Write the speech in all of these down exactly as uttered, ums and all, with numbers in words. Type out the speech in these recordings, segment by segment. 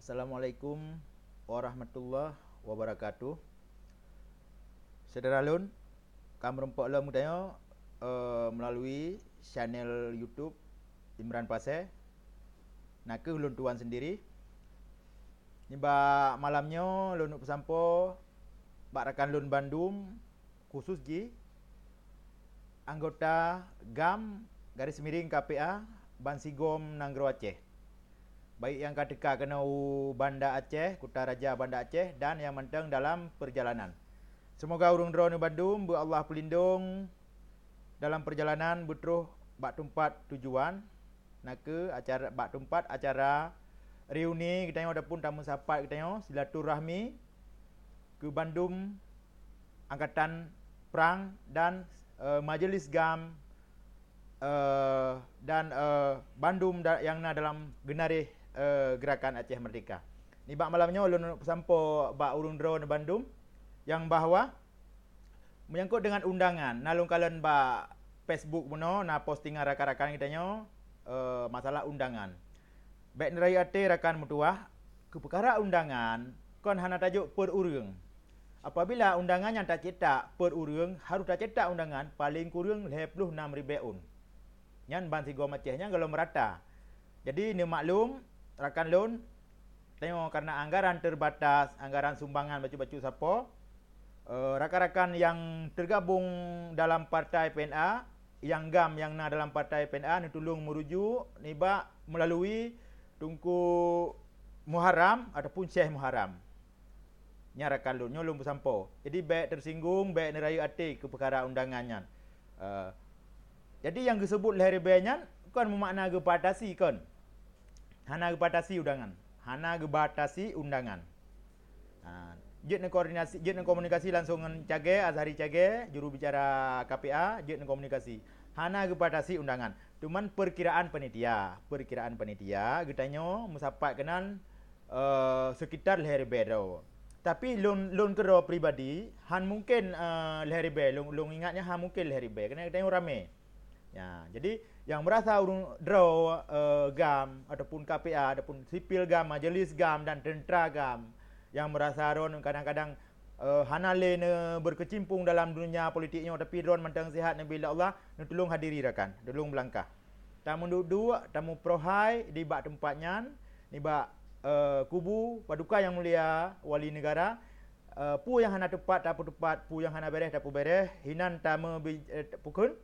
Assalamualaikum warahmatullahi wabarakatuh. Syedara lôn, ka meurumpok lom geutanyoe, eh, meulalu channel YouTube Imran Pasé. Nakeuh lôn tuan sendiri. Nibak malam nyoe lôn peusampoe bak rakan lôn bandum, khusus jih anggota GAM garis miring K P A bansigom nanggroe Aceh, baik nyang ka teuka keunoe u Banda Aceh, Kuta Raja Banda Aceh, dan nyang mantong dalam peurjalanan. Seumoga ureuëng droeneuh bandum beu Allah peulindong dalam peurjalanan beutroh bak teumpat tujuan, nakeuh acara, bak teumpat acara reuni geutanyoe ataupun tameusapat geutanyoe, silaturahmi keu bandum angkatan prang dan, eh, majelis GAM, eh, dan, eh, bandum da-, nyang na dalam geunaréh, eh, Gerakan Aceh Merdeka. Nibak malam nyoe lôn peusampoe bak ureuëng droeneuh bandum nyang bahwa menyangkut dengan undangan, na lôn kalon bak Facebook bunoe, na postingan rakan-rakan geutanyoe, eh, masalah undangan. Bék neurayeuk até rakan meutuwah, keu peukara undangan kon hana tajok per ureuëng. Apabila undangan nyang tacetak per ureuëng, harôh tacetak undangan paleng kureueng lhée ploh nam ribée ôn. Nyan bansigom Aceh nyan golom rata. Jadi neumaklum rakan lôn, tanyoe karena anggaran terbatas, anggaran sumbangan bacut-bacut sapo, eh, rakan-rakan nyang tergabung dalam partai P N A, nyang GAM nyang na dalam partai P N A neutulông meurujuk nibak melalui Teungku Muharram ataupun Syekh Muharram. Nyan rakan lôn, nyoe lôn peusampoe. Jadi bék teusinggung, bék neurayeuk até keu peukara undangan nyan. Eh, jadi nyang geuseubut lhée ribée nyan kon meumakna geubatasi kon. Hana geubatasi undangan. Hana geubatasi undangan. Ha, jeuet neukoordinasi, jeuet neukomunikasi langsung ngon Cagée, Azhari Cagée, juru bicara K P A, jeuet neukomunikasi. Hana geubatasi undangan. Cuman peurkiraan panitia, peurkiraan panitia geutanyoe meusapat keunan, eh, sekitar lhée ribée droe. Tapi lôn, lôn keudroe pribadi, han mungken, eh, lhée ribée, lôn, lôn ingat nyan han mungken lhée ribée, karena geutanyoe ramé. Ya, jadi nyang meurasa ureuëng droe, eh, GAM ataupun K P A ataupun sipil GAM, majelis GAM dan teuntara GAM nyang meurasa droe kadang-kadang, eh, hana lé neubeurkeucimpung dalam dunia politik nyoe, tapi droe mantong sihat neubri lé Allah, neutulông hadiri rakan, tulông beulangkah. Tameuduek-duek, tameuprohai di bak teumpat nyan, nibak, eh, kubu Paduka Yang Mulia Wali Negara, eh, peue nyang hana teupat tapeuteupat, peue nyang hana béréh tapeubéréh, hinan tameubi-, eh, pukon,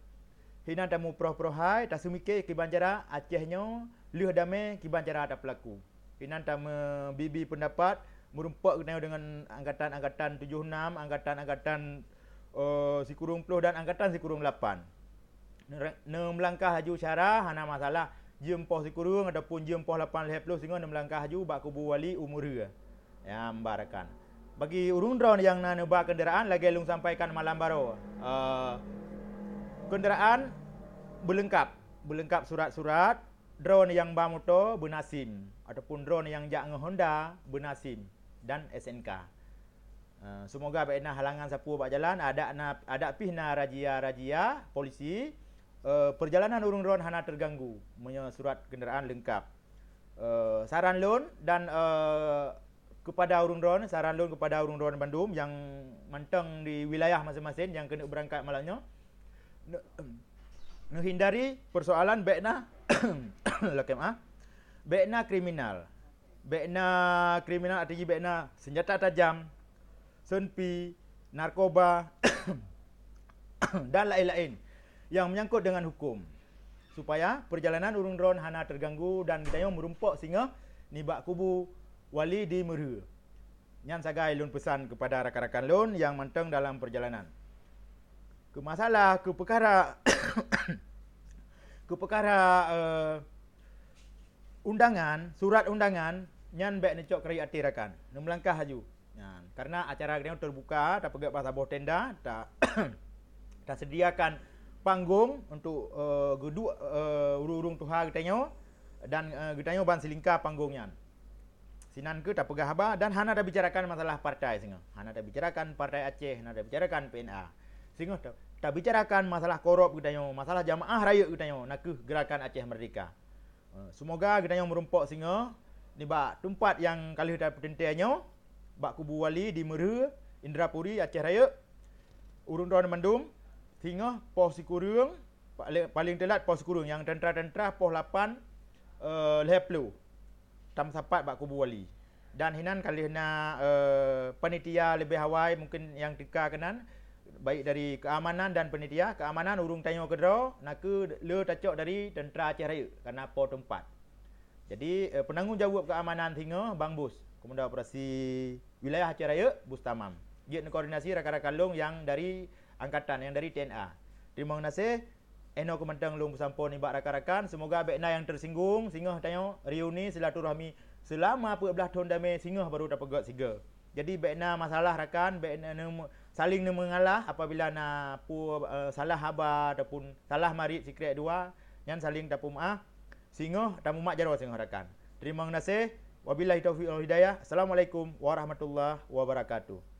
hinan tameuproh-prohai, taseumiké kiban cara Aceh nyoe lheueh damé kiban cara tapeulaku. Hinan tameubi-bi peundapat, meurumpok geutanyoe deungon angkatan-angkatan tujoh nam, angkatan-angkatan, eh, sikureueng ploh dan angkatan sikureueng lapan. Neure-, neumeulangkah laju syara hana masalah, jeuem poh sikureueng ataupun jeuem poh lapan lhée ploh singoh neumeulangkah laju bak kubu wali u Meureu. Ya, mubarakan. Bagi ureuëng droe nyang na neuba keundaraan, lagée lôn sampaikan malam baroe, eh, keundaraan beuleungkab, beuleungkab surat-surat, droe nyang ba moto beuna sim, ataupun droe nyang jak ngon Honda beuna sim dan S N K. Eh, seumoga bék na halangan sapeue bak jalan, adak na, adak pih na razia-razia polisi, eh, peurjalanan ureuëng droe hana teuganggu meunyoe surat keundaraan leungkab. Eh, saran lôn dan, eh, keupada ureuëng droe, saran lôn keupada ureuëng droe bandum nyang mantong di wilayah maséng-maséng nyang keuneuk beurangkat malam nyoe, neu-, neuhindari peursoalan bék na, lakée meuáh, bék na kriminal. Bék na kriminal, arti jih bék na seunjata tajam, seunpi, narkoba, dan laén-laén nyang meunyangkot deungon huköm, supaya peurjalanan ureuëng droe hana teuganggu dan geutanyoe meurumpok singoh nibak kubu wali di Meureu. Nyan sagai lôn peusan keupada rakan-rakan lôn nyang mantong dalam peurjalanan. Keu masalah, keu peukara, keu peukara, eh, undangan, surat undangan, nyan bék neucok keurayek até rakan. Neumeulangkah laju. Nyan, karena acara geutanyoe teubuka, tapeugét bak saboh tenda, ta-, taseudiakan panggong untuk, eh, geuduek, eh, ureuëng-ureuëng tuha geutanyoe dan, eh, geutanyoe ban silingka panggong nyan. Sinan kheueh tapeugah haba dan hana tabicarakan masalah partai singoh. Hana tabicarakan Partai Aceh, hana tabicarakan P N A. Singoh ta-, tabicarakan masalah korop geutanyoe, masalah jamaah rayeuk geutanyoe, nakeuh Gerakan Aceh Merdeka. Eh, seumoga geutanyoe meurumpok singoh, Nibak teumpat nyang ka lheueh tapeuteuntèe nyoe, bak kubu wali di Meureu, Indrapuri, Aceh Rayeuk, ureueng droeneuh mandum, singoh poh sikureueng, paleng, paleng teulat poh sikureueng, nyang teuntra-teuntra poh lapan, eh, lhèe plôh, tameusapat bak kubu wali. Dan hinan ka lheueh na, eh, panitia leubeh awai mungken nyang teuka keunan, baik dari keamanan dan panitia. Keamanan ureueng tanyoe keudroe, nakeuh le tacok dari teuntra Aceh Rayeuk, ka na po teumpat. Jadi, eh, peunanggung jaweueb keamanan singoh Bang Bus, Komandan Operasi Wilayah Aceh Rayeuk, Bus Tamam. Jeuet neukoordinasi rakan-rakan lôn nyang dari angkatan, nyang dari T N A. Teurimong geunaséh, eh, nyoe keuh mantong lôn peusampoe nibak rakan-rakan. Seumoga bèk na nyang teusinggung, singoh tanyoe reuni silaturahmi seulama peuet blaih thon damé singoh barô tapeugöt sigoe. Jadi, bèk na masalah rakan, bèk na neum-, saléng neumeungalah apabila na peue, eh, salah haba ataupun salah marit sikrék dua, nyan saléng tapeumeu'ah. Singoh tamumat jaroe singoh rakan. Teurimong geunaséh. Wabillahi taufiq wal hidayah. Assalamualaikum warahmatullahi wabarakatuh.